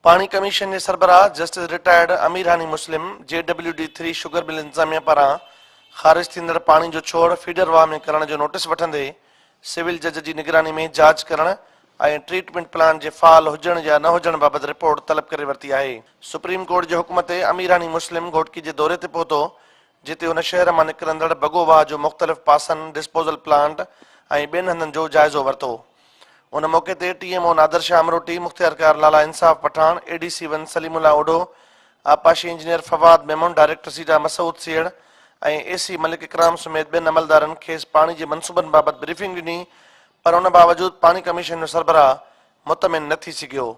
پاڻي ڪميشن جي سربراهه justice retired Amir Hani Muslim G W D three sugar mill انتظاميا پاران خارج ٿيندڙ پاڻي جو ڇوڙ فيڊر واهه ۾ ڪرڻ جو نوٽيس وٺندي سول جج جي نگراني ۾ جاچ ڪرڻ ۽ ٽريٽمينٽ پلانٽ جي فعال هجڻ يا نه هجڻ بابت رپورٽ طلب ڪري ورتي آهي. سپريم ڪورٽ جي حڪم تي امير هاني مسلم گهوٽڪي جي دوري تي پهتو جتي هن شهر مان نڪرندڙ بگو واهه جو مختلف پاسن، ڊسپوزل پلانٽ ۽ ٻين هنڌن جو جائزو ورتو. ان موقعي تي T M O Nadir Shah Amroti, mukhtiarkar Lala Insaf Pathan, A D C one Saleemullah Odho, آبپاشي engineer Fawad Memon, director SIDA Masood Sehar ۽ A C Malik Ikram سميت ٻين عملدارن کيس پاڻي جي منصوبن بابت بريفنگ ڏني پر ان باوجود پاڻي ڪميشن جو سربراهه مطمئن نه ٿي سگهيو.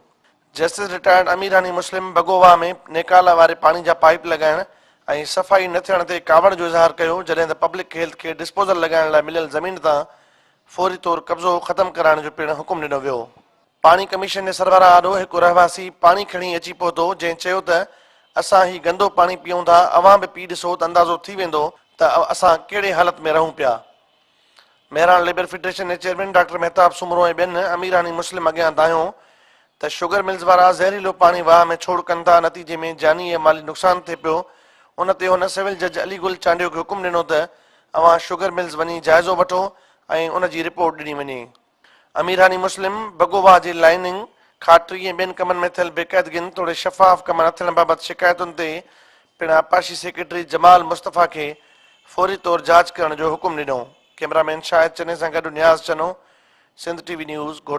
جسٽس رٽائرڊ امير هاني مسلم بگو واهه ۾ نيڪال واري پاڻي جا پائيپ لڳائڻ ۽ صفائي نه ٿيڻ تي ڪاوڙ جو اظهار ڪيو جڏهن ته پبلڪ هيلٿ کي ڊسپوزل لڳائڻ لاء مليل زمين تان فوري طور قبضو ختم ڪرائڻ جو پڻ حڪم ڏنو ويو. پاڻي ڪميشن جي سربراهه آڏو هڪ رهواسي پاڻي کڻي اچي پهتو جنهن چيو ته اسان هي گندو پاڻي پيئون ٿا اوهان به پي ڏسو ته اندازو ٿي ويندو ته اسان ڪهڙي حالت ۾ رهون پيا. مهراڻ ليبر فيڊريشن جي چيئرمين ڊاڪٽر مهتاب سومرو ۽ ٻين اميراڻي مسلم اڳيان دانهيو ته شگر ملز وارا زهريلو پاڻي واهه ۾ ڇوڙ ڪن ٿا نتيجي ۾ جاني ۽ مالي نقصان ٿئي پيو ان تي هن سول جج علي گل چانڊيو کي حڪم ڏنو ته اوهان شگر ملز وڃي جائزو وٺو ۽ ان جي رپورٽ ڏني وڃي. امير هاني مسلم بگو واهه جي لائننگ، کاٽري ۽ ٻين ڪمن ۾ ٿيل بيقاعدگين توڙي شفاف ڪم نه ٿيڻ بابت شڪايتن تي پڻ آبپاشي سيڪريٽري جمال مصطفيٰ کي فوري طور جاچ ڪرڻ جو حڪم ڏنو. ڪئميرا مين شاهد چني سان گڏ Niaz Channo, Sindh T V news, Ghotki.